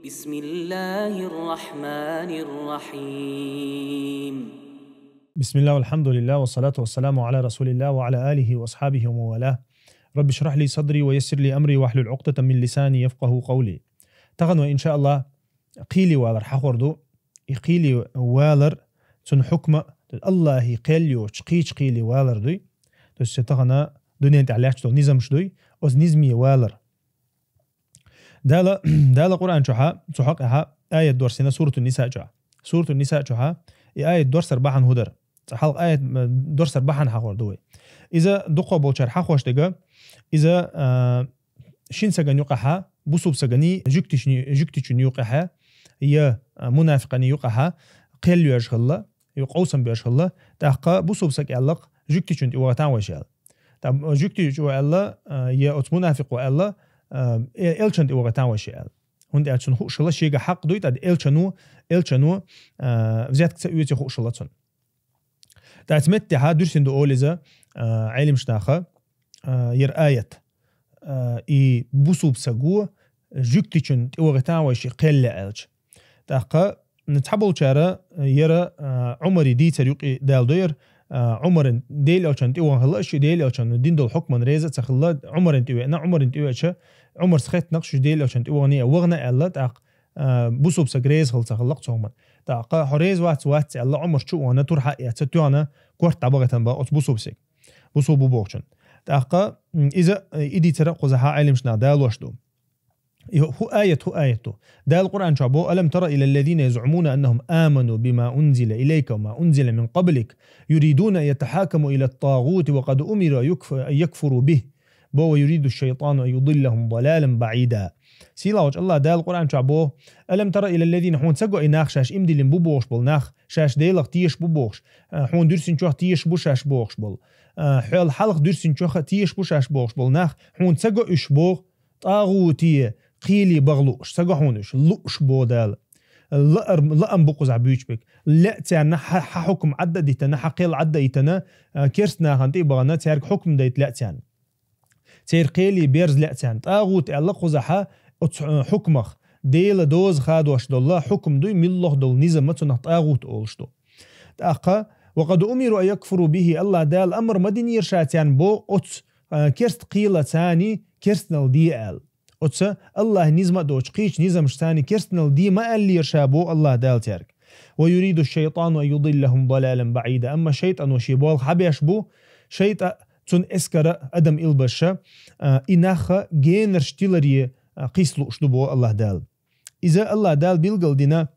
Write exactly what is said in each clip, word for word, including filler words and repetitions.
بسم الله الرحمن الرحيم. بسم الله والحمد لله والصلاة والسلام على رسول الله وعلى آله وأصحابه ومن والاه. رب اشرح لي صدري ويسر لي أمري واحلل عقدة من لساني يفقهوا قولي. Тахан, иншааллах, кхийли валар хьахор ду. И кхийли валар, цун хьукма, Аллахьи кхел йоцу кхечу кхийли валар дуй. То есть тахан дунен тӀехь лаьтташ долу низамаш дуй, оцу низаме валар. Дала, Дала Къуръан чохьа, цу хьокъехьа аят дорсина Суратун Ниса чохь. Суратун Ниса чохьа и аят дорсар бахьана хӀу дара? Цкъа хьалха аят, м, дорсар бахьана хьахор ду вай. Иза дукха болчара хьахош дерг, иза, а, шин саган юкъахьа, бусулба сагани жуьгтичун, жуьгтичун юкъахьа, я, а, мунафикъани юкъахьа кхел йоьжна хилла, я къовсам беш хилла, тӀаккха бусулба саг аьлла-кх, жуьгтичун тӀе вахийтан вайша аьлла. ТӀаккха жуьгтичо аьлла, а, я оцу мунафикъо аьлла, а, э-, элчан тӀе вахийтан вайша аьлла. ХӀунда аьлча цунна хууш хилла шега хьакъ дуй, тӀаккха элчано, элчано, а, взятка ца оьций хууш хилла цунна. ТӀаккха цу меттехьа дуьрсина ду олу иза, а, Ӏеламчу наха, а, яра аят. А, и бусулба саго жуьгтичун тӀе вахийтан вайша кхел ле аьлча. ТӀаккха цхьаболчара яра, а, Ӏумари дийцар юкъе далдо яра, а, Ӏумаран Делан элчан тӀе вахана хилла, шу Делан элчано дина долу хьукман реза а ца хилла, Ӏумаран тӀе веана, Ӏумаран тӀе веача, Ӏумарс хеттина-кх шу Делан элчан тӀе вахана, вахана аьлла, тӀаккха, а, бусулба саг реза хилла ца хилла-кх цу хӀуманна. ТӀаккха хьо реза вац, вац аьлла, Ӏумар чу а вахана, турхьа а эцна, тоьхна, корта дӀабахийтина бах оцу бусулба сага. Бусулба бу бохучун. ТӀаккха, м, иза, э, и дийцар а кхузахьа Ӏеламчу наха далош ду. И хӀу-, хӀу аят, хӀу аят ду. Дала Къуръан чохь бо: «ألم تر إلى الذين يزعمون أنهم آمنوا بما أنزل إليك وما أنزل من قبلك يريدون أن يتحاكموا إلى الطاغوت وقد أمروا أن يكف-، أن يكفروا به ويريد الشيطان أن يضلهم ضلالا بعيدا». Сийлахьчу Аллах Дала Къуръан чохь бо: «ألم تر إلى الذين», хьуна ца го и нах, шаьш иман диллина бу бохуш болу нах, шаьш Делах тешаш бу бохуш, а, хьуна дуьрсинчохь тешаш бу шаьш бохуш болу, а, хьол хьалха дуьрсинчохь тешаш бу шаьш бохуш болу нах, хьуна ца го уьш боху, тӀагӀуте, кхеле баха лууш, ца го хьуна уьш, лууш бо Дала. Лаар-, лаам бу кхузахь буьйцуш берг. Лаьа царна хьан, хьан хьукам Ӏадда а дитина, хьан кхел Ӏадда а йитина, а, керста нахана тӀе а бахана, цаьрга хьукам дайта лаьа царна. Церан кхеле берза лаьа царна. ТӀагӀут аьлла кхузахьа оцу, а, хьукмах, Делан доза хадош долу хьукам дуй, муьлхха долу низам а цунах тӀагӀут олуш ду. ТӀаккха: «وقد أمروا أن يكفروا به», Аллах Дала амар ма динера ша царна бо оцу, а, керста кхелаца царна керстанал де аьлла. Оцу Аллахьан низам а доцуш кхечу низамашца царна керстанал де ма аьллера ша бо Аллах Дала цаьрга. «ويريد الشيطان أن يضلهم ضلالا بعيدا». Амма шайтӀано шен болх хьабеш бу, шайтӀа, цуьнан эскара, адам илбаша, а, и нах генарш тиларе, а, кхийса лууш ду бо Аллах Дала. Иза Аллах Дала билгал дина,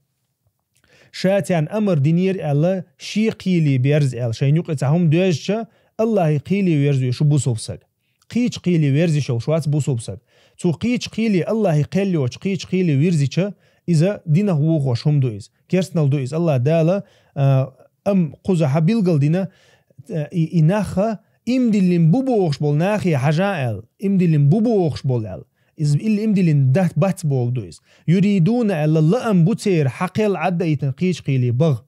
ша царна амар динера аьлла, шен кхеле берза аьлла, шайна юкъе цхьа хӀума доьжча, Аллахьан кхеле верза веза шу бусулба саг. Кхечу кхеле верза йиш йолуш вац бусулба саг. Цу кхечу кхеле, Аллахьан кхел йоцу кхечу кхеле вирзича, иза динах вухуш хӀума ду иза. Керстанал ду иза. Аллах Дала, а, амма кхузахьа билгал дина, а, и, и нах иман диллина бу бохуш болу нахе хьажа аьлла, иман диллина бу бохуш болу аьлла. Иза илла иман диллина дац, бац боху ду иза. «يريدون» аьлла, лаам бу церан хьан кхел Ӏадда а йитина кхечу кхеле баха.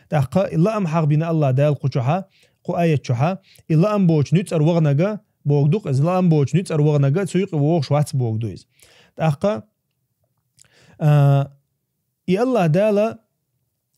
ТӀаккха и лаам хьахбина Аллах Дала кху чохьа, кху аят чохьа, и лаам боцу нуьцкъара ваханага боху ду-кх иза, лаам боцу нуьцкъара ваханага цу юкъе вогӀуш вац боху ду иза. ТӀаккха, а, и Аллах Дала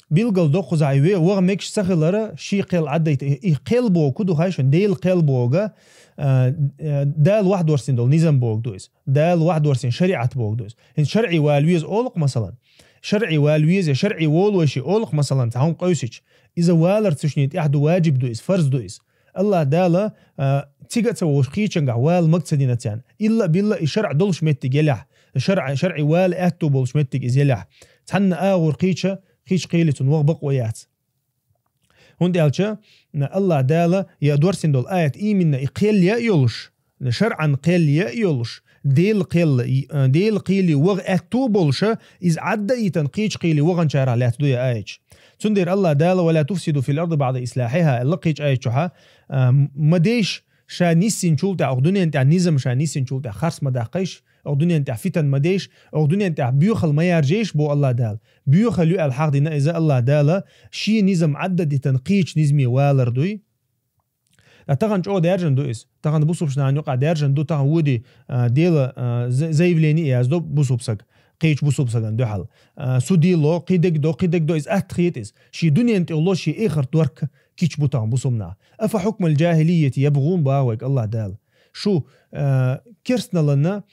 билгал до кхузахь и ве-, ваха мегаш ца хилара, шен кхел Ӏадда а йита, и, и кхел боху ду хай шуна, Делан кхел боху, а, а, Дала вахдорсийна долу низам боху ду иза. Дала вахдорсийна шариӀат боху ду иза. ХӀинца шарӀе вала веза олу-кх, масалан. ШарӀе вала веза, шарӀе волу вайши олу-кх, масалан, цхьа хӀума къевсича. Иза валар цу шинна тӀехь ду, ваджиб ду иза, фарз ду иза. Аллах Дала, а, цига а ца вогӀуш кхечангахь вала мага ца дина царна. Илла а билла и шарӀ долуш меттиг елахь, шарӀ, шарӀе вала аьтту болуш меттиг иза елахь. Цхьанна агӀор кхеча, кхечу кхеле цунна ваха бакъо яц. ХӀунда аьлча, Аллах Дала я дорсина долу аят именно и кхел я а йолуш, шарӀан кхел я а йолуш, Делан кхел, э, Делан кхеле ваха аьтту а болуша, иза Ӏадда а йитина кхечу кхеле ваханчарах лаьцна ду я аяташ. Цундела Аллах Дала: «ولا تفسدوا في الأرض بعد إصلاحها», аьлла кхечу аят чохьа, а, м-, ма дейша ша ниссинчул тӀаьхьа, оха дуьнен тӀехь низам ша ниссинчул тӀаьхьа харц ма даккхайша, оха дуьнен тӀехь фитан ма дейша, оха дуьнен тӀехь боьхалла ма яржайша бо Аллах Дала. Боьхалла ю аьлла хьахдина иза Аллах Дала, шен низам Ӏадда а дитина кхечу низаме валар дуй. Ткъа тахана чӀогӀа даьржина ду иза. Тахана бусулба нахана юкъахь даьржина ду, тахана вуди, а, Дела, а, за-, заявление яздо бусулба саг. кхечу бусулба сагана дуьхьал. А, судило, кхидегдо, кхидегдо, иза атта хета иза. Ши дуьнен тӀехула, ши эхарт дорка кич бу тахана бусулба нах. «أفحكم الجاهلية يبغون» боху вайга АллахӀ Дала. Шу, а, керстаналлана,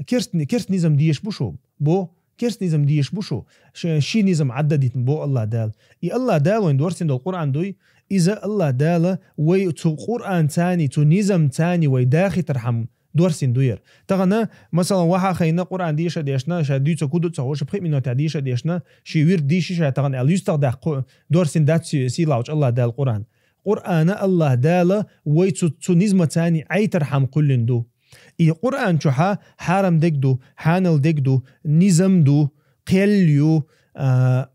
керст-, керст низам дезаш бу шу? Бо, керст низам дезаш бу шу? Ш-, ши низам Ӏадда дитина бо АллахӀ Дала. И АллахӀ Дала вайн дорсина долу Къуръан дуй, иза АллахӀ Дала вай цу Къуръан цани, цу низам цани вай дахийтархьама дорсина ду яра. Тахана, масалан, ваха хайна Къуръан деша дешна, ша дуьйцу куду ца хьоша, пхи минотехь деша дешна, ши вирд дийши ша тахана аьлла, юьстах даккха дорсина дац си-, сийлахьчу АллахӀ Дала Къуръан. Къуръана АллахӀ Дала вай цу, цу низма цани Ӏайтархьама кхуьллина ду. И Къуръан чухьа хьарам дег ду, хьанал дег ду, низам ду, кхел ю, а,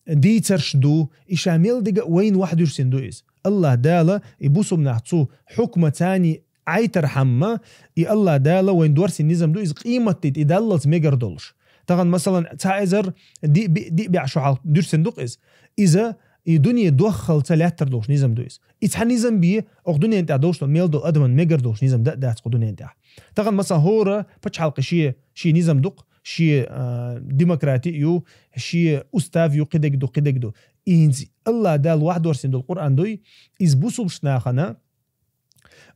дийцарш ду, и ша мел дега а вайна ваха дуьрсина ду иза. АллахӀ Дала и бусулба нах цу хьукма цани Ӏайтархьама, и АллахӀ Дала вайн дорсина низам ду, иза къематдийта и даллалц мегар долуш. Тахана, масалан, цхьа эзар ди-, би-, диъ бӀе шо хьалха дуьрсина ду-кх иза. Иза и дуьне доххалца лаьттар долуш низам ду иза. И цхьа низам бе, окху дуьнен тӀехь долуш долу мел долу адаман мегар долуш низам да а дац кху дуьнен тӀехь. Тахана, масалан, хӀора пачхьалкхе шен, шен низам ду-кх, шен, а, демократи а ю, шен устав ю, кхидерг ду, кхидерг ду. И хӀинца АллахӀ Дала ваха дорсина долу Къуръан дуй, иза бусулбаш нахана,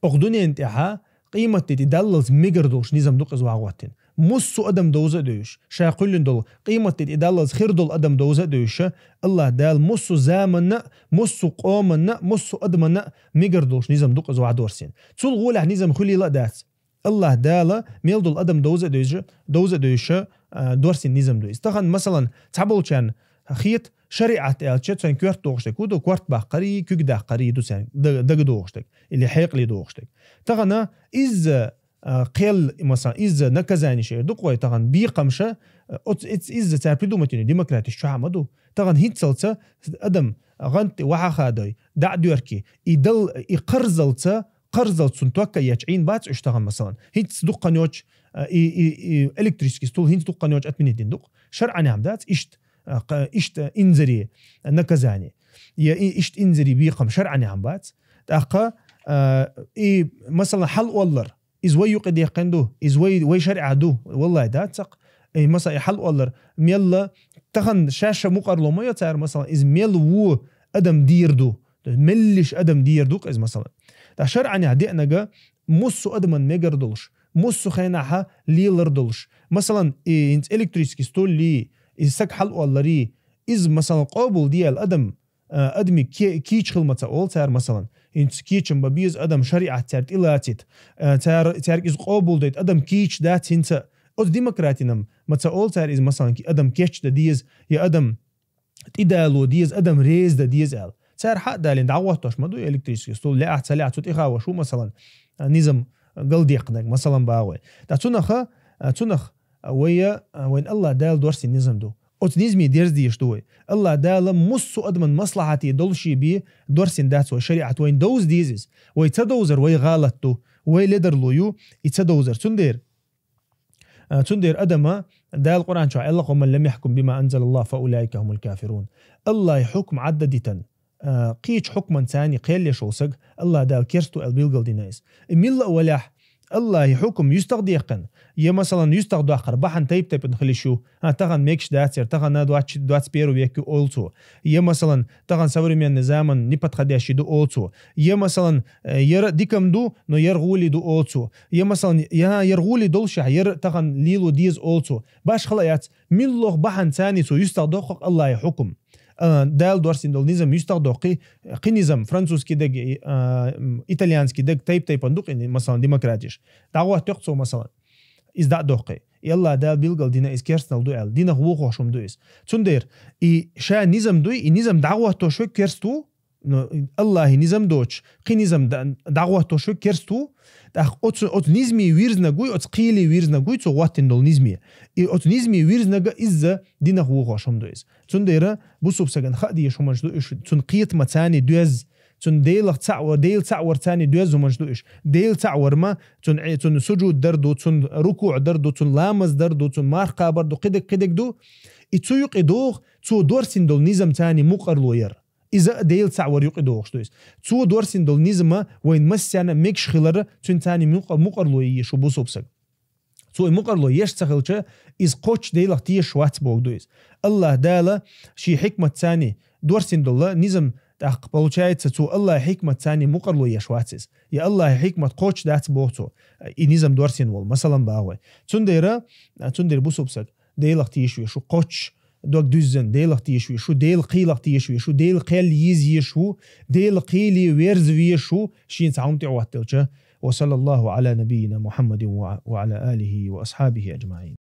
окху дуьнен тӀехьа къематдийта и даллалц мегар долуш низам ду-кх иза ваха гӀоттина. Массо а адам довза а девзаш, ша кхуьллина долу, къематдийта и даллалц хир долу адам довза а девзаш, АллахӀ Дала массо а заманна а, массо а къоманна а, массо а адаманна а мегар долуш низам ду-кх иза ваха дорсина. Цул гӀолехь низам хуьлийла а дац. АллахӀ Дала мел долу адам довза а девзаш, довза а девзаш, а, дорсина низам ду иза. Тахана, масалан, цхьаболчарна хета, шариӀат аьлча, цуьнан коьрта догӀуш дерг хӀун ду, корта баккхарий, куьг даккхарий ду цуьнан д-, дага догӀуш дерг, или хьекъале догӀуш дерг. Тахана изза, а, кхел, масалан, изза наказанеш эр ду-кх вай, тахана бекхамаш, а, оц-, эц-, изза цара придумать йина демократиш чохь а ма ду. Тахана хӀинццалца адам гӀант тӀе ваха хадой, дӀа а доьркий, и дал, и кхарзалца, кхарзалца цунна ток а ечу Ӏийна бац уьш тахана, масалан. ХӀинца дуккха йоцуш, а, и, и, и электрический стул хӀинца дуккха йоцуш отменить дина ду-кх. ШарӀанехь дац иштта, а, кха-, иштта инзаре, а, наказание. Я и иштта инзаре бекхам шарӀанехь бац. ТӀаккха, а, и, масалан, хьалаоллар, иза вай юкъе деккхина ду, иза вай, вай шариӀат ду, валлахӀи, дац цхьаккха. И, масалан, и хьалаоллар, мелла, тахана шаьш мукъарло ма йо цара, масалан, иза мел ву адам дийр ду, меллиш адам дийр ду-кх иза, масалан. ТӀаккха шарӀанехь деанарг массо а адаман мегар долуш, массо а хенахьа лелар долуш. Масалан, и хӀинца электрический стуллий, и саг хьалаолларий, иза, масалан, къобал де аьлла адам, а, адамийн ке-, кийча хила ма ца олу цара, масалан. ХӀинца кийчам бан беза адам шариӀат цаьрга тӀелацита, а, цара, цаьрга иза къобал дайта адам кийча дац хӀинца. Оцу демократинам ма ца олу цара иза, масалан, ки-, адам кечдан деза, я адам тӀедало деза, адам реза дан деза аьлла. Цара хьа а далийна, дӀагӀоттош ма ду электрический стул, лаьа ца лаьа, цу тӀехавош ву, масалан, а, низам галдеккхинарг, масалан, боху вай. Ткъа цунах, а, цунах вай, а, вайн АллахӀ Дала дорсина низам ду. Оцу низаме дерза дезаш ду вай. АллахӀ Дала массо а адаман маслахьате долуш бен дорсина дац вай шариӀат, вайна довза деза иза. Вай ца довзар вай гӀалат ду, вай ледарло ю и ца довзар. Цундела, а, цундела адама Дала Къуръан чохь аьлла-кх: «ومن لم يحكم بما أنزل الله فأولئك هم الكافرون». АллахӀан хьукм Ӏадда дитина, а, кхечу хьукман цани кхел еш волу саг, АллахӀ Дала керста ву аьлла билгалдина иза. И милла а валахь, АллахӀан хьукм юьстах деккхина, я, масалан, юьстах доккхура бахьана тайп-тайпана хила йиш ю. А, тахана мегаш дацара, тахана двадцать, двадцать первый век ю олу цо. Я, масалан, тахана современный заман неподходящий ду олу цо. Я, масалан, э, яра дика-м ду, но яра гӀоле ду олу цо. Я, масалан, я, яра гӀоле долушехь, яра тахана лело деза олу цо. Башхала а яц, милла а бахьана цани цо юьстах доккху-кх АллахӀан хьукм. А, Дала дорсина долу низам юьстах доккхий, кхин низам, французский дерг, а, м, итальянский дерг, тайп-тайпана ду-кх и, масалан, демократиш. ДӀагӀотту-кх цо, масалан, иза дӀа а доккхий. И АллахӀ Дала билгалдина иза керстанал ду аьлла, динах вохош хӀума ду иза. Цундела и ша низам дуй, и низам дӀагӀоттош верг керста ву, но АллахӀан низам доцуш, кхин низам дӀа-, дӀагӀоттош верг керста ву, тӀаккха оцу, оцу низаме вирзинарг вуй, оцу кхеле вирзинарг вуй, цо гӀоттина долу низаме. И оцу низаме вирзинарг а изза динах вохош хӀума ду иза. Цундела бусулба сагана хаа дезаш хӀуманаш ду уьш, цунна кхетамца цани доьзна, цунна Делах цхьаъ вар, Дела цхьаъ варца цани доьзна хӀуманаш ду уьш. Дела цхьаъ вар ма, цунна, э, цунна сужуд дар ду, цунна рукуъ дар ду, цунна ламаз дар ду, цунна марха кхабар ду, кхидерг, кхидерг ду. И цу юкъе догӀу, цо дорсина долу низам цани мукъарло яр. Иза а Дела цхьаъ вар юкъе догӀуш ду иза. Цо дорсина долу низам а вайн массарна а мегаш хилар, цуьнан цани мукъа-, мукъарло е шу бусулба саг. Цо и мукъарло еш ца хилча, Иза кхоччуш Делах тешаш вац бохург ду иза. АллахӀ Дала ший хьикматаца дорсина долу низам, тӀаккха, получается, цу АллахӀа хьикматаца мукъарло еш вац иза. Я АллахӀа хьикмат кхоччуш дац боху цо, и низам дорсина волу, масала, боху вай. Цундела, цундела бусалба стаг Делах тешаш веза шу, кхоччуш дог дуьззина Делах тешаш веза шу, Делан кхелах тешаш веза шу, Делан кхел еза езаш ву, Делан кхеле верза везаш ву, шена цхьа хӀума тӀехӀоттаделча. وصلى الله على نبينا محمد وعلى آله وأصحابه أجمعين.